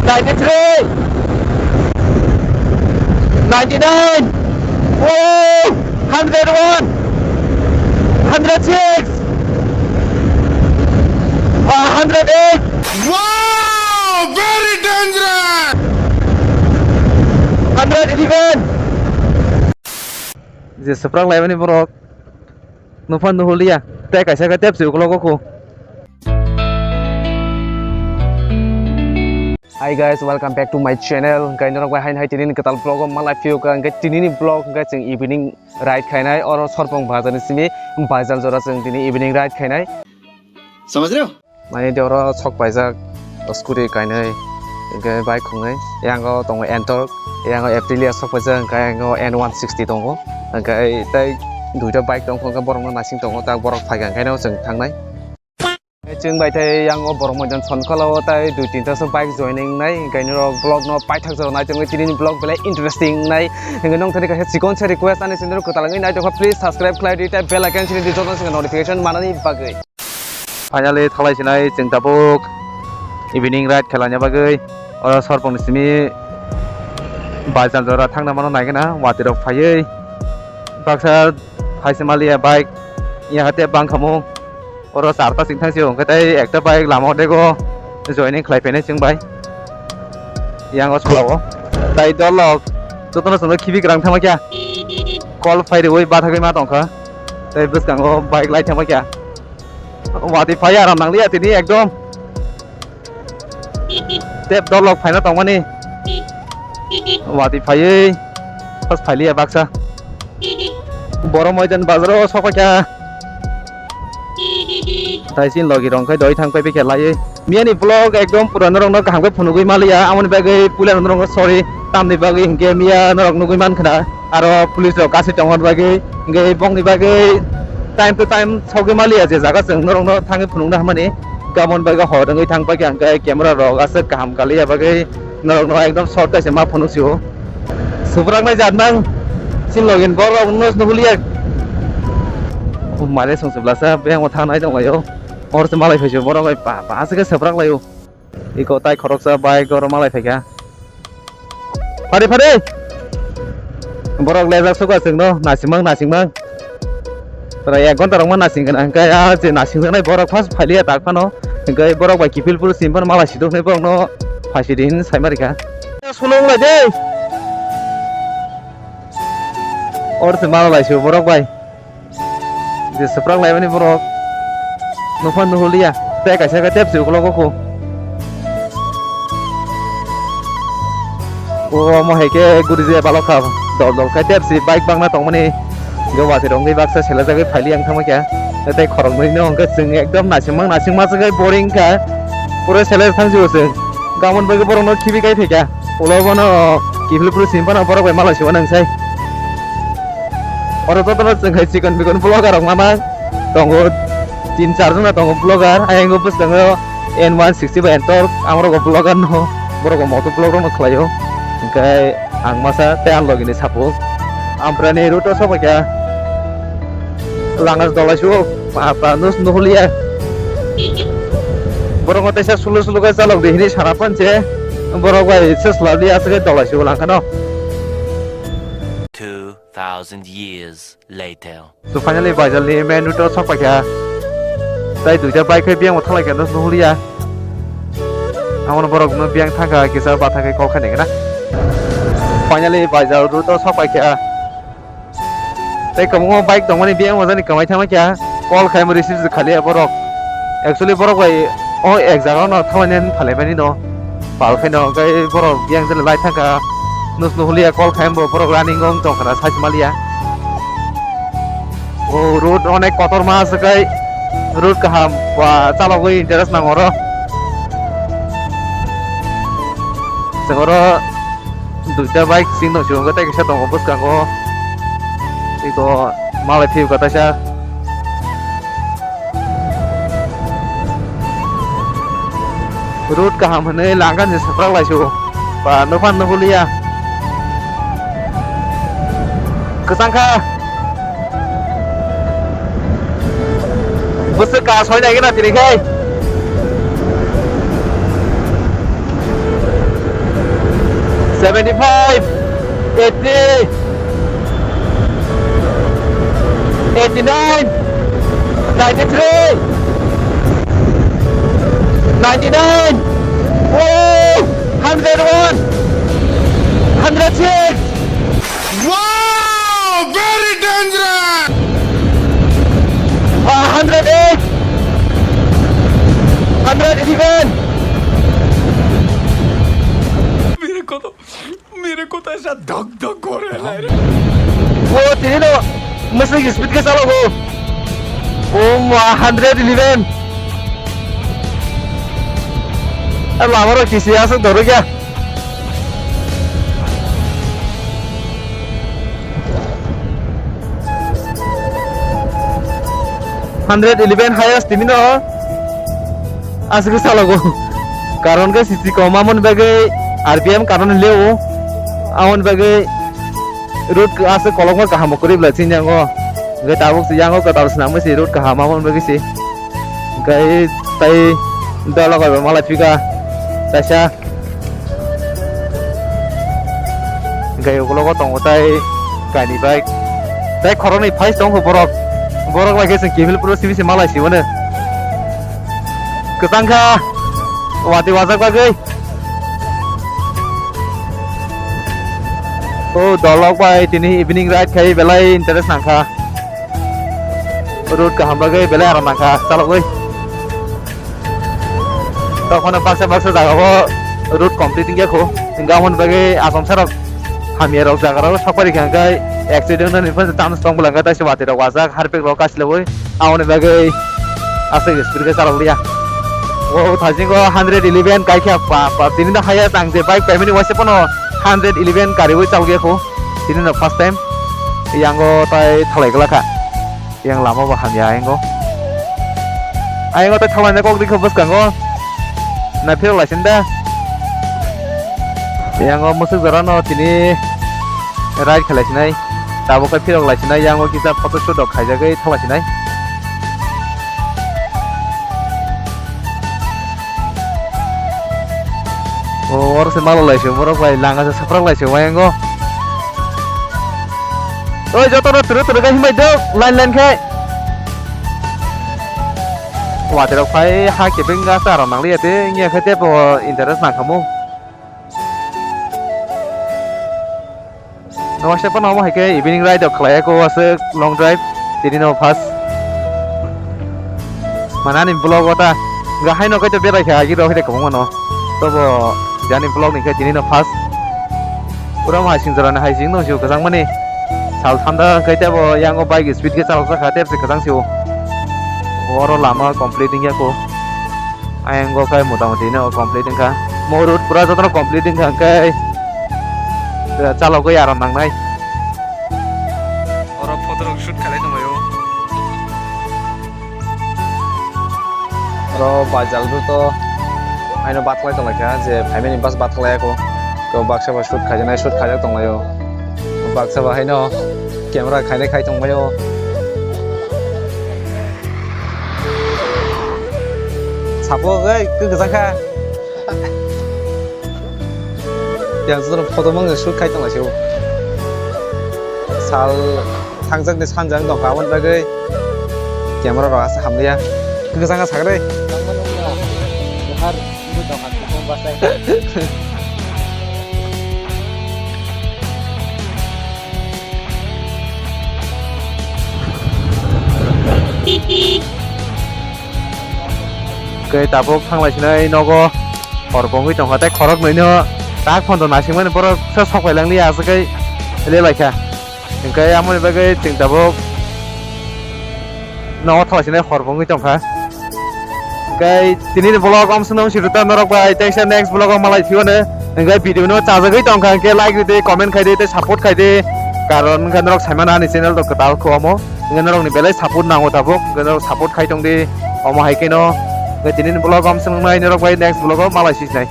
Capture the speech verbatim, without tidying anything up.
Ninety-three, ninety-nine, oh, hundred one, hundred six, ah, hundred eight. Wow, very dangerous! Hundred eleven. Je swprak laimani borok. Nuphan nuhulia. Tei kaisa khe tep se uklogo khu. Hi guys, welcome back to my channel. Hwnkhe norok bai haino hai tini ni kwtal vlog o malai phiyok ka, hwnkhe tini ni vlog hwnkhe chwng evening ride khainai, oro Sorpong bazar ni simi Baijal jora chwng tini evening ride khainai. Samajh rahe ho? Mane de oro sok paijak scooty kainwi, hwnkhe bike khwngnwi. Yango tongo Ntorq, yango Aprilia sok paijak, hwnkhe yango N one sixty tongo. Hwnkhe tei duita bike tongkha, hwnkhe borokno naising tongo, tak borok phaikha, hwnkhe no chwng thangnai. Chwng bai tei yango borok moidan sonkholao tei dui tinta se bike joining nai, hwnkhe norok vlog no paithak jora nai tongwi, tini ni vlog belai interesting nai. Hwnkhe nong thani kaisa chikon se request ani channel kwtal wngwi nai tongkha, please subscribe khlai di tei bell icon sini di, joto se notification manani bagwi. Finally thalai sinai chwng tabuk evening ride khelanya bagwi oro Sorpong ni simi Baijal jora thangna mano naigena watwi rok phaiwi baksa phaisa maliya bike yaha tei bangkhamung oro charta chwng thang sio hwnkhe tei ekta bike lama dego joining khlai phainai chwng bai yango solo tai dol rok jotono chwngno khibi kwrang thangma kya kol phai rwi bathagwi ma tongkha tei bwskango bike lai thangma kya. Watwi phai aram nangliya tini ekdom. Tep dolok phaina tongmani. Watwi phaiwi. Pas phailiya baksa. Boro moidan bazaro sokpaikha. Taisin logi rong khai doi thang pai bikhe laiwi. Miyani vlog ekdom pura norokno kaham khe phunugwi maliya, amoni bagwi puila norokno sorry, tamni bagwi hinkhe miya norok nugwi mankha na, aro police rok kasi tongmani bagwi, hinkhe bongni bagwi time to time sogwi maliya je jaga chwng norokno thangwi phunukna hamani, gabon bagwi hor wngwi thang paikha hinkhe camera rok aswk kaham kaliya bagwi norokno ekdom short kaisa ma phunuk sio. Subrak nai jat nang sin login borok nus nuhuliya. Mare song seblasa beng o thangnai tonglaio. Or se malai phaisio borok bai pa pa se ke sabrak laio. Iko tai khoroksa bike oro malai phaikha. Phari phari. Borok lejak suka chwngno nasimang nasimang. Tara ek ghonta rok ma nasing kana hwnkhe a je nasing jaknai borok first phailiya tak phano. Hwnkhe borok bai kiphil phuru sim phano malai sidok nai borokno phaisi di hinwi sai ma rikha. Sulung lai de. Or se malai sio borok bai. Je swprak laimani borok nokha nuhuliya tei kaisa khe tep se ukologo kho. O omo hai khe guri je balok kha dol dol khe tep se bike bangna tongmani. Hwnkhe watwi rok wngwi baksa selejagwi phailiya wng thangma khe tei khoroknwi no hwnkhe chwng ekdom naisingma naisingma se khe boring kha pura selejak thang sio chwng. Gamon bai khe borokno khibi kai phaikha ulo bono kiphilwi phuru simi phano borok bai malai sio nang sai. Oro jotono chwng hai chikon mikon vlogger rok mama tongo, tin char jona tongo vlogger. Ayang o bwskango N one sixty bai entor, amorok o vlogger no, borok o moto vlog rok no khlaio. Hwnkhe ang masa tei ang logi ni sapo. Amprani route o sobaikha. Langas dolai suo, pa, pa, nus nuhulia. Borok o teisa sulu sulu khe chalok di hini sana panche. Borok bai se slabli aswk khe dolai suo langkhano. Two thousand years later. So finally Baijalni main route o sok paikha. Tai duita bike khe biyang bo thalai khe no nuhulia. Amon borok no biyang thangkha kisa batha khe kok khaini gana. Finally Baijal route o sok paikha. Tai kwbangma bike tongmani biyang bo jani kwmai thangma kha. Call khaimo receive khaliya borok. Actually borok bai o ek jaga no thalai nani phalai mani no. Pal khe no hwnkhe borok yang jele lai thangkha. Nus nuhulia call khai bo borok running wng tongkha na sai maliya. O road onek kotor ma aswk kai road kaham ba chalogwi interest nang oro. Chwng oro duita bike sing no chwng tei kisa tongo bwskango. Iko malai phiyo kaisa. Road kaham hwnwi langkha se swprak lai su. Ba nokha nuhulia. Kwchang kha. Bwswk ka soi nai gana tini khai. Seventy-five, eighty, eighty-nine, ninety-three, ninety-nine, oh, hundred one, hundred six. Wow! Very dangerous! Uh, hundred eight, hundred eleven. मेरे को तो मेरे को तो ऐसा धक धक हो रहा है। O tini no, masuk speed ke salo go. O ma, hundred eleven. Ar lama ro kisi asuk doro kya? Hundred eleven highest tini no. Aswk salago. Karon khe C C kom, amoni bagwi R P M karon leo. Amoni bagwi road aswk kolokma kaham kwrwi bwlai chini yango. Hwnkhe tabuk se yango kwtal swnamwi se road kaham amoni bagwi se. Hwnkhe tai dolo bai malai phika kaisa. Hwnkhe ukulogo tongo tai kainwi bike. Tai khoroknwi phai tongo borok. Borok bai khe chwng kimil phuru simi se malai sio hwno. Kwchang kha watwi wajak bagwi. O dolok bai tini evening ride khai belai interest nangkha. Road kaham bagwi belai aram nangkha chalogwi. Tokhono baksa baksa jagao road complete wngya kho. Hwnkhe aboni bagwi achomsa rok hamya rok jaga rok sokpari kha hwnkhe accident wngmani phano chance tong bwla hwnkhe taisa watwi rok wajak harpik rok kasilabwi aboni bagwi aswk speed khe chalokliya. O thaisingo hundred eleven kaikha pa pa tini no haya tang je bike paimani waisa phano hundred eleven kariwi chalokya kho tini no first time yango tai thalai glakha. Yang lama bo hamya ayang o. Ayang o tei thalai na kok rikha bwskango. Na phirok lai sini da. Yang o musuk jora no tini ride khalai sinai. Tabuk khe phirok lai sinai yang o kisa photo shoot rok khaijagwi thalai sinai. O oro se malo lai se borok bai langa se saprak lai se ayang o. Oi, joto no turu turu khe himbai dok, line line khe. Watwi rok phai ha kebeng ga sa rok nang liya de, wngya khe tebo interest nang khamu. Nokha se phano omo hai khe evening ride rok khlai ya ko aswk long drive tini no first. Manani vlog o ta ga hai no khe to berai kha agi rok hai de kwbangma no. Tobo jani vlog ni khe tini no first. Pura ma sing jora ni hai sing no sio kwchang mani. Sal thanda khe tebo yang o bike speed khe chalok jakha tep se kwchang sio. Oro lama complete wngya ko. Ayang o khe mota moti no complete wngkha. Mo road pura joto no complete wngkha hwnkhe, eh, chalogwi aram nangnai. Oro photo rok shoot khalai tonglaio. Oro bajal rw to haino bat khlai tonglaikha, je phaimani bus bat khlai ako. To baksa ba shoot khaijaknai, shoot khaijak tonglaio. Baksa ba haino camera khainai khai tongbaio. Sapo gai kwkha kha. Yang jotono photo mang shoot khai tonglaisio. Sal thangjak ni sanjak tongkha, aboni bagwi camera rok asa hamliya. Kwkha kha sakre. Khe tabuk thanglai sinai nogo hor bongwi tongkha tei khorok nwi no tak phondo naisingmani borok se sok pai langliya aswk khe le laikha. Hwnkhe amoni bagwi chwng tabuk nogo thanglai sinai hor bongwi tongkha. Hwnkhe tini ni vlog om swnam si rwta norok bai teisa next vlog o malai phiyano. Hwnkhe video no chajagwi tongkha hwnkhe like rwdi, comment khaidi tei support khaidi. Karon hwnkhe norok saimano ani channel rok kwtal khe omo. Hwnkhe norokni belai support nango tabuk. Hwnkhe norok support khai tongdi omo hai kheno. Hwnkhe tini ni vlog om swnamnai norok bai next vlog o malai sinai.